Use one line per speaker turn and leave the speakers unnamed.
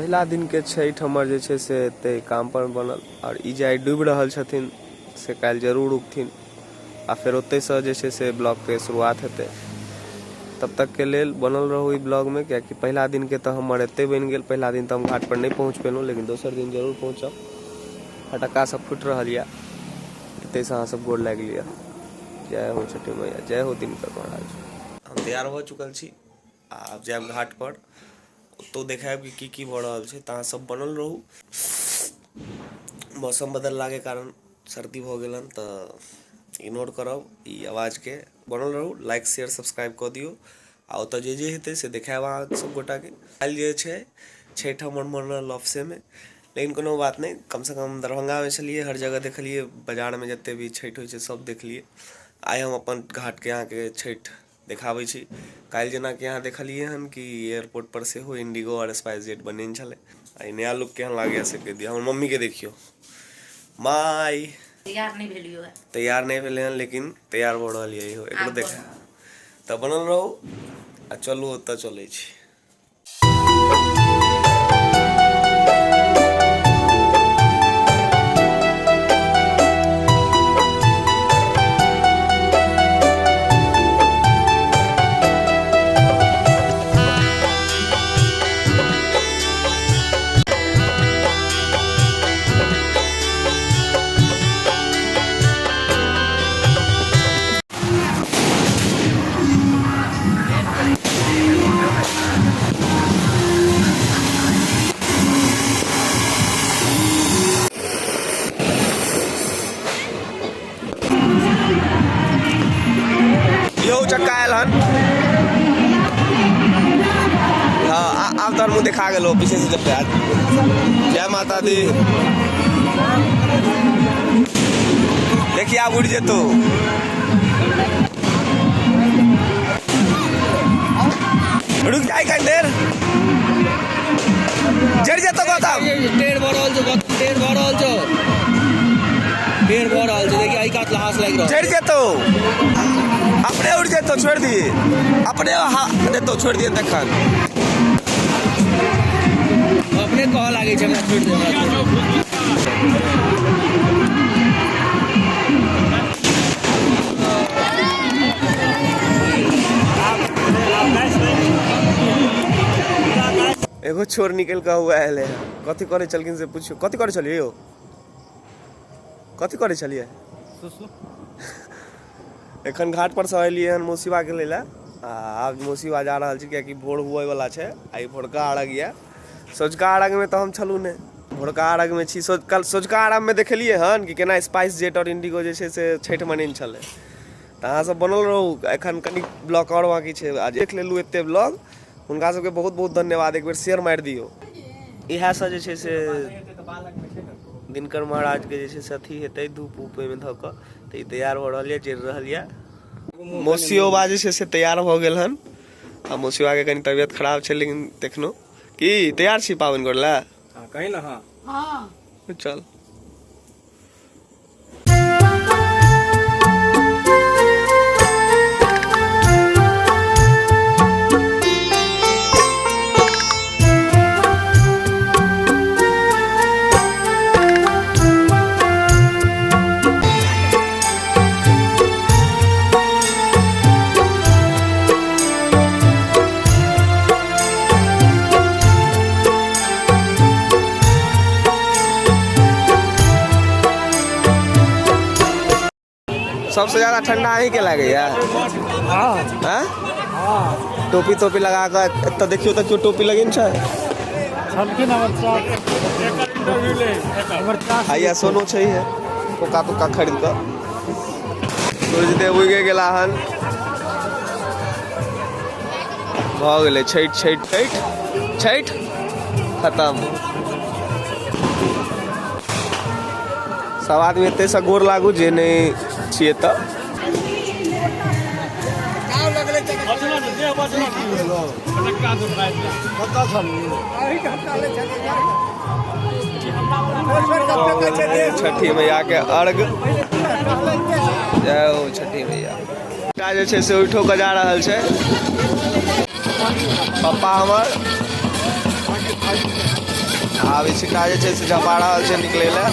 पहिला दिनके छठि हमर जे छै से एतै काम पर बनल आओर ई जे आइ डूबि रहल छथिन से काल्हि जरूर उगथिन आ फेर ओतहिसँ जे छै से ब्लॉगके शुरुआत हेतै। तब तकके लेल बनल रहू ई ब्लॉगमे, कियाकि पहिला दिनके तऽ हमर एतै बनि गेल। पहिला दिन तऽ हम घाट पर नहि पहुँच पेलहुँ, लेकिन दोसर दिन जरूर पहुँचब। फटक्का सब फूटि रहल यऽ, एतहिसँ अहाँ सब गोर लागि लिअ। जय हो छठि मैया, जय हो दिनकर महाराज। हम तैयार भऽ चुकल छी आ आब जायब घाट पर, ओतौ देखायब कि की की भऽ रहल छै। तऽ अहाँ सब बनल रहू। मौसम बदललाके कारण सर्दी भऽ गेल हन, तऽ इग्नोर करब ई आवाजके। बनल रहू, लाइक शेयर सब्सक्राइब कऽ दियौ आ ओतऽ जे जे हेतै से देखायब अहाँ सब गोटाके। काल्हि जे छै छठि हमर मनल ऑफिसेमे, लेकिन कोनो बात नहि, कमसँ कम दरभंगामे छलियै, हर जगह देखलियै, बाजारमे जते भी छठि होइ छै सब देखलियै। आइ हम अपन घाटके अहाँके छठि देखाबै छी। काल्हि जेनाकि अहाँ देखलियै हन कि एयरपोर्ट पर सेहो इंडिगो आओर स्पाइस जेट बनेने छलै। आ ई नया लुक केहन लागैए से कहि दिअ। हमर मम्मीके देखियौ, माय
तैयार नहि भेलियो है।
तैयार नहि भेलै हन, लेकिन तैयार भऽ रहल यऽ इहो, एकरो
आब
देखा। तऽ बनल रहू आ चलू ओतऽ चलै छी। यौ चक्का आयल हन। हाँ, आब तोहर मुँह देखा गेलो पीछे से जब। जय माता दी। देखिए आब उड़ जेतो। रुक जाए कनी देर, जरि जेतो गौतम।
टेढ़ भऽ रहल छौ गौतम, टेढ़ भऽ रहल छौ, टेढ़ भऽ रहल छौ। देखिए एहि कात लहास लागि रहल।
जरि जेतो, अपने उड़ जेतो, छोड़ दिए अपने देतो, छोड़ दिए तखन।
अपने कहऽ लागै छै हमरा छोड़ि दे, हमरा छोड़ि दे।
एगो चोर निकल कऽ हुआ आयल है। कथी करै छलखिन से पुछियौ। कथी करै छलियै यौ? कथी करै छलियै? एखन घाट पर से एलियै हन मौसीबा के लै लए आ आब मौसीबा जा रहल छी, कियाकि भोर हुए वाला छै आ ई भोरका अर्घ यऽ। सोझका अर्घ में तऽ हम छलहुँ नहि, भोरका अर्घ में छी। कल सोझका अर्घ में देखेलियै हन कि केना स्पाइस जेट आओर इंडिगो जे छै से छठि मनेने छलै। तऽ अहाँ सब बनल रहू, एखन कनि ब्लॉग आओर बाँकी छै। आ देख लेलहुँ एते ब्लॉग, हुनका सबके बहुत बहुत धन्यवाद। एक बेर शेयर मारि दियौ। इएह सब जे छै से दिनकर महाराजके जे छै से अथी हेतै, धूप उप ओहिमे धऽ कऽ। तऽ ई तैयार भऽ रहल यऽ, जरि रहल यऽ। मौसियोबा जे छै से तैयार भऽ गेल हन आ मौसियोबाके कनि तबियत खराब छै, लेकिन तखनो की तैयार छी पाबनि करै लए?
हाँ, कही ना। हाँ।
हाँ।
चल। सबसे ज्यादा ठंडा अहीं के लागैया? हाँ? टोपी तोपी लगा कऽ एतऽ देखियौ तऽ केओ टोपी लगेने छै? आइया सोनो छै है कोका तोका खरीद कऽ। सूर्यदेव उगि गेला हन। भऽ गेलै छठि, छठि, छठि, छठि खतम। सब आदमी एतै से गोर लागू जे नहि छियै तऽ। छठी मैया के अर्घ। जय हो छठी मैया। बेटा जे छै से उठो के जा रहल छै। पप्पा हमर आब इशिका जे छै से झपा रहल छै निकलै लए।